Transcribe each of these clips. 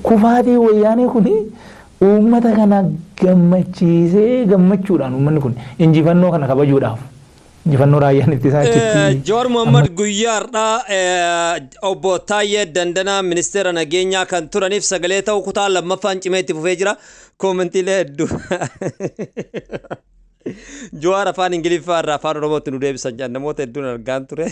Kufaatii wayyaanee kuni uummata kana gammachiisee gammachuudhaan uummanni kun injifannoo kana kabajuudhaaf injifannoo raayyaan ittisaa achitti. Jowaar Mohammad guyyaa har'aa obbo Taayyee Dandanaa ministeera nageenyaa kan turaniif sagalee ta'u kutaa lammaffaan cimee itti fufee jira. Koomentiilee hedduu. Jowaar afaan Ingiliffaa irraa afaan Oromootti nu deebisan jedhan namoota hedduun argaan ture.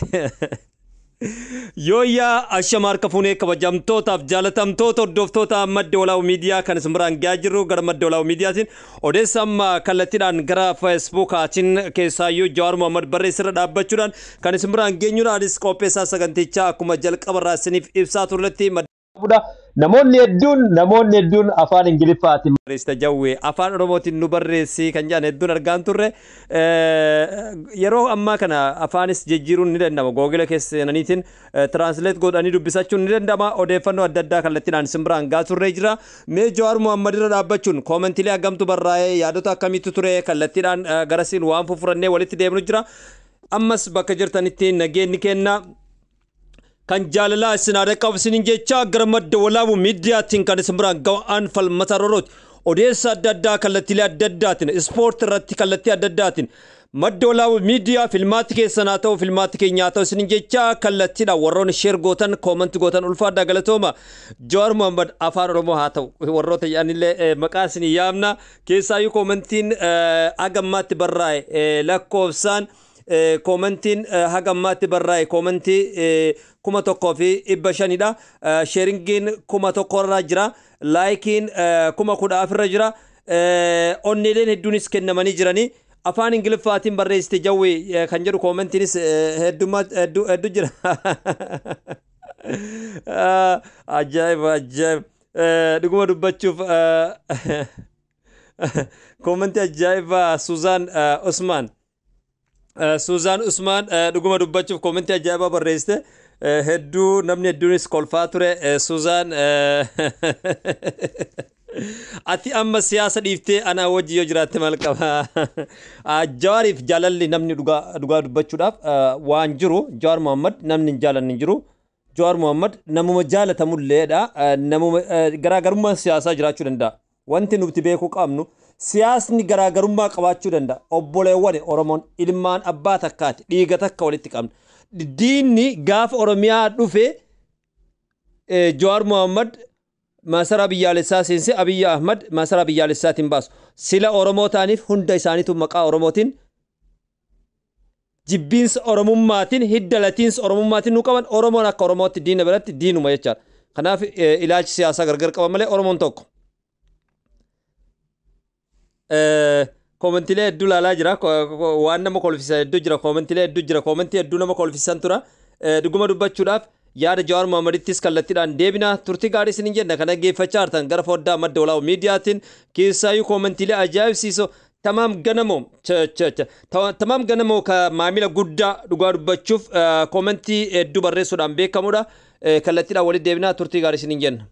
Yooyyaa ashama harka fuunee kabajamtootaaf jaalatamtoota hordoftoota madda walaa'u miidiyaa kan isin biraan gahaa jirru gara madda walaa'u miidiyaatiin odeessa amma kallattiidhaan gara feesbuukaatiin keessaayyuu Jawaar Mohammad barreessirra dhaabbachuudhaan kan isin biraan geenyuudhaanis qopheessaa sagantichaa akkuma jalqabarraa isiniif ibsaa turretti. Namoonni hedduun afaan Ingiliffaatiin barreessita jawwee afaan Oromootiin nu barreessi kan jedhan hedduun argaan turre. Yeroo ammaa kana afaanis jijjiiruun ni danda'ama. Googila keessa seenaniitiin translate godhanii dubbisachuun ni danda'ama. Odeeffannoo adda addaa kallattiidhaan isin biraan gahaa turree jira. Mee Jawaar Mohammad irra dhaabbachuun koomentiilee hagamtu barraa'ee yaadota akkamiitu ture kallattiidhaan garasiin waan fufurannee walitti deemnu jira. Ammas bakka jirtanitti nageenyi kenna. Kan jaalalaa isin aadaa qabu isiniin jecha gara madda walaabuu miidiyaatiin kan isin biraan ga'an falmataa rorooti. Odeessa adda addaa kallattiilee adda addaatiin ispoortii irratti kallattii adda addaatiin madda walaabuu miidiyaa filmaatti keessan haa ta'u filmaatti keenya haa ta'u isiniin jecha kallattiidhaan warroonni sheer gootan koomanti gootan ulfaadhaa galatooma. Jawaar Mohammad afaan Oromoo haa ta'u warroota yaanillee maqaa isinii yaamna keessaayyuu koomantiin hagammaatti barraa'e lakkoofsaan koomantiin haga ammaatti barraa'e koomantii 1500 dha. Sheeringiin 1000 irra jira. Laayikiin 14,000 irra jira. Onneeleen hedduunis kennamanii jiranii. Afaan Ingiliffaatiin barreessite jawwee kan jedhu koomantiinis hedduu jira. Ajaa'iba ajaa'iba. Dhuguma dubbachuuf koomantii ajaa'ibaa Suzaan Usmaan. Suzaan Usmaan dhuguma dubbachuuf koomentii ajaa'ibaa barreessite. Hedduu namni hedduunis kolfaa ture. Suzaan ati amma siyaasa dhiiftee anaa wajji yoo jiraatte maal qaba? Jawaariif jaalalli namni dhugaa dubbachuudhaaf waan jiru Jawaar Mohammad namni hin jaalanne hin jiru. Jawaar Mohammad namuma jaalatamulleedha. Namuma garaagarummaan siyaasaa jiraachuu danda'a. Wanti nuti beekuu qabnu siyaasni garaagarummaa qabaachuu danda'a. Obboleewwan Oromoon ilmaan abbaa takkaati dhiiga takka walitti qabna. Diinni gaafa Oromiyaa dhufe Jawaar Mohammad masaraa biyyaalessaa seense Abiyyi Ahmad masaraa biyyaalessaatiin baasu. Sila Oromoo ta'aniif hunda isaaniitu maqaa Oromootiin jibbiinsa Oromummaatiin hidda latiinsa Oromummaatiin nu qaban Oromoon akka Oromootti diina biratti diinuma jechaadha. Kanaaf ilaalchi siyaasaa gargar qaban malee Oromoon tokko. Koomentiilee hedduu ilaalaa jira. Waan nama kolfisan hedduu jira. Koomentiilee hedduu jira. Koomentii hedduu nama kolfisan tura. Dhuguma dubbachuudhaaf yaada Jawaar Mohammadittis kallattiidhaan deebina. Turtii gaarii isiniin jenna. Kana geeffachaa jirtan gara foddaa madda walaa'u miidiyaatiin keessaayyuu koomentiilee ajaa'ibsiisoo tamaam ganamoo tamaam ganamoo ka maamila guddaa dhugaa dubbachuuf koomentii hedduu barreessuudhaan beekamudha. Kallattiidhaan walitti deebina. Turtii gaarii isiniin jenna.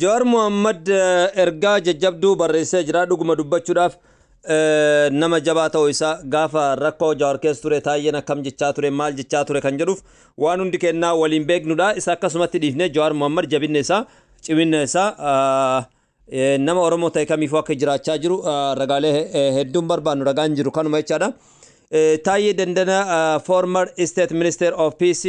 Jawaar Mohammad ergaa jajjabduu barreessee jira. Dhuguma dubbachuudhaaf nama jabaa ta'uu isaa gaafa rakkoo Jawaar keessa ture taayyeen akkam jechaa ture maal jechaa ture kan jedhuuf waan hundi kennaa waliin beeknudha. Isa akkasumatti dhiifnee Jawaar Mohammad jabinna isaa ciminna isaa nama Oromoo ta'e kamiifuu akka jiraachaa jiru ragaalee hedduun barbaannu ragaan jiru kanuma jechaadha. Taayyee Dandana former state minister of peace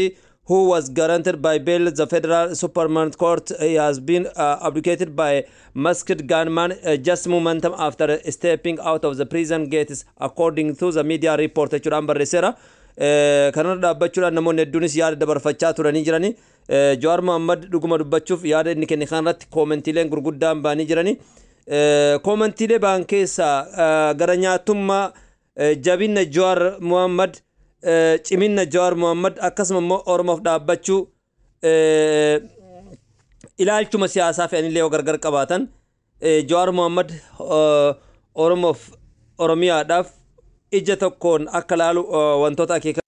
who was guaranteed by bail the federal supreme court, he has been abdicated by masked gunman just momentum after stepping out of the prison gates according to the media report jechuudhaan barreesseera. Kanarra dhaabbachuudhaan namoonni hedduunis yaada dabarfachaa turanii jiranii. Jawaar Mohammad dhuguma dubbachuuf yaada inni kenne kanarratti koomentiileen gurguddaan ba'anii jiranii. Koomentiilee ba'an keessaa gara nyaatummaa jabina Jawaar Mohammad ciminna Jawaar Mohammad akkasuma immoo Oromoof dhaabbachuu ilaalchuma siyaasaa fe'anillee yoo gargar qabaatan Jawaar Mohammad Oromoof Oromiyaadhaaf ija tokkoon akka laalu wantoota akeeka.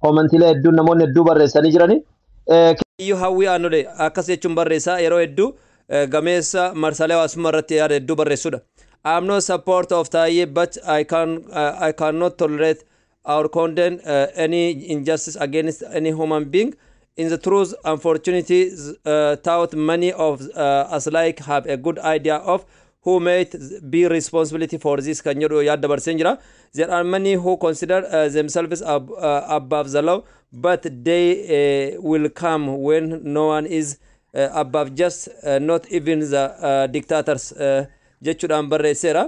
Koomentiilee hedduun namoonni hedduu barreessanii jiranii. Iyyuu Hawwii Aannolee akkas jechuun barreessaa yeroo hedduu gameessa marsaalee hawaasummaa irratti yaada hedduu barreessudha. I am not support of Taye, but I cannot tolerate or condemn any injustice against any human being. In the truth, unfortunately, thought many of us like have a good idea of who may be responsibility for this kan jedhu yaada dabarseen jira. There are many who consider themselves above the law, but they will come when no one is above, just not even the dictators jechuudhaan barreesseera.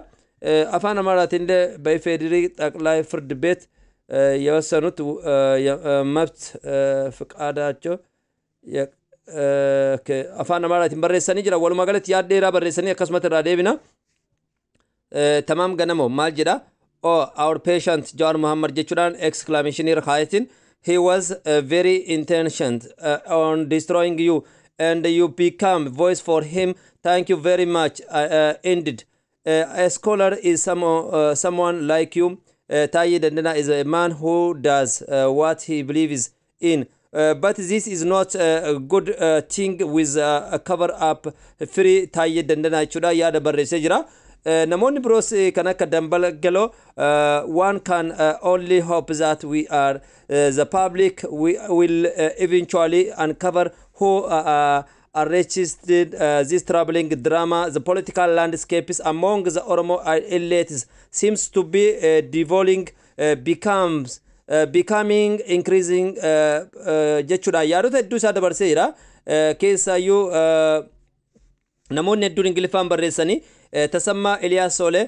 Afaan Amaaraatiin illee በኢፌዴሪ ጠቅላይ ፍርድ ቤት የወሰኑት መብት ፍቃዳቸው afaan Amaaraatiin barreessanii jira. Walumaa galatti yaada dheeraa barreessanii akkasumatti irraa deebina. Tamaam Ganamoo maal jedha? "Oh, our patient Jawar Muhammad" jechuudhaan exclamation irra kaayatiin, "He was very intentioned on destroying you and you become voice for him. Thank you very much indeed. A scholar is someone like you. Taye Dandana is a man who does what he believes in. But this is not a good thing with a cover up. Free Taye Dandana" jechuudha yaada barreessee jira. Namoonni biroos kan akka Dambal Galoo, "One can only hope that we are the public, we will eventually uncover who arrested this troubling drama. The political landscape among the Oromo elites seems to be devolving, becomes becoming increasing" jechuudha yaadota hedduu isaa dabarsee jira. Keessaayyuu namoonni hedduun Ingiliffaan barreessanii, Tasammaa Eliyaas Sole,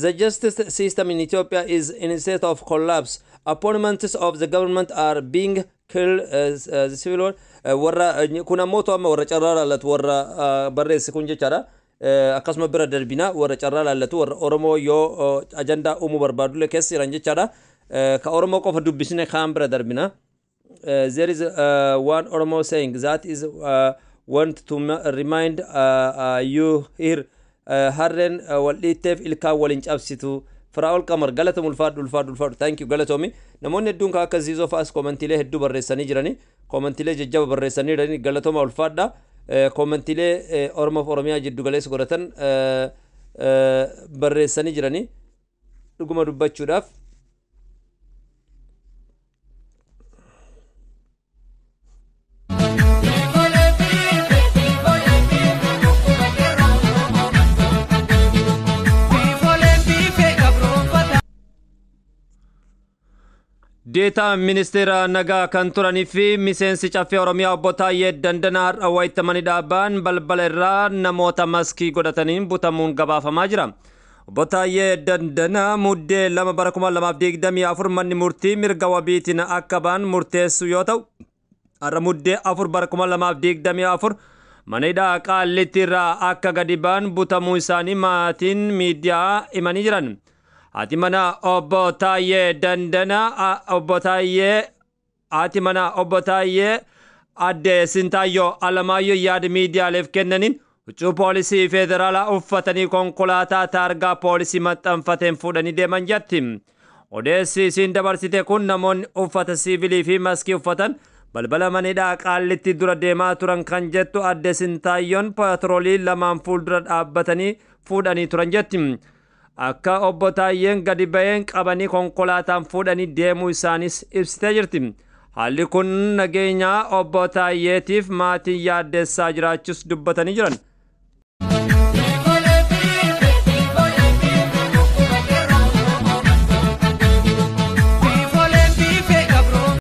"The justice system in Ethiopia is in a state of collapse. Opponents of the government are being killed. The civil war." Warra kun ammoo amma warra carraa laallatu warra barreesse kun jechaadha. Akkasuma bira darbina, warra carraa laallatu, warra Oromoo yoo ajandaa uumuu barbaadullee keessa jiran jechaadha. Ka Oromoo qofa dubbisne kaan bira darbina. There is one Oromo saying that is want to remind you here: harreen wal dhiitteef ilkaan waliin cabsitu. Firaa'ol Qamar, galata, ulfaadhu, ulfaadhu, ulfaadhu, thank you, galatoomi. Namoonni hedduun kan akka Ziizoo fa'as koomentiilee hedduu barreessanii jirani, koomentiilee jajjaba barreessanii jirani, galatooma, ulfaadha. Koomentiilee Oromoof Oromiyaa jiddu galeessa godhatan barreessanii jirani dhuguma dubbachuudhaaf. Deetaa ministeera nagaa kan turanii fi miseensi Caffee Oromiyaa obbo Taayyee Dandanaa har'a wayittamanii dhaabaan balbala irraa namoota maskii godhataniin butamuun gabaafamaa jira. Obbo Taayyee Dandanaa Muddee 2 bara 2024 manni murtii mirga wabiitiin akka ba'an murteessu yoo ta'u, har'a Muddee 4 bara 2024 mana hidhaa Qaallitti irraa akka gadi ba'an butamuu isaanii maatiin miidiyaa himanii jiran. Haati mana obbo Taayyee Dandanaa, obbo Taayyee, haati mana obbo Taayyee adde Sintaayyoo Alamaayyoo yaada miidiyaaleef kennaniin huccuu poolisii federaalaa uffatanii konkolaataa taargaa poolisii maxxanfateen fuudhanii deeman jetti. Odeessi isiin dabarsite kun namoonni uffata siivilii fi maskii uffatan balbala manidhaa Qaallitti dura deemaa turan kan jettu adde Sintaayyoon paatroolii lamaan fuuldura dhaabbatanii fuudhanii turan jetti. Akka obbo Taayyeen gadi ba'een qabanii konkolaataan fuudhanii deemuu isaanis ibsitee jirti. Haalli kun nageenya obbo Taayyeetiif maatiin yaaddessaa jiraachuus dubbatanii jiran.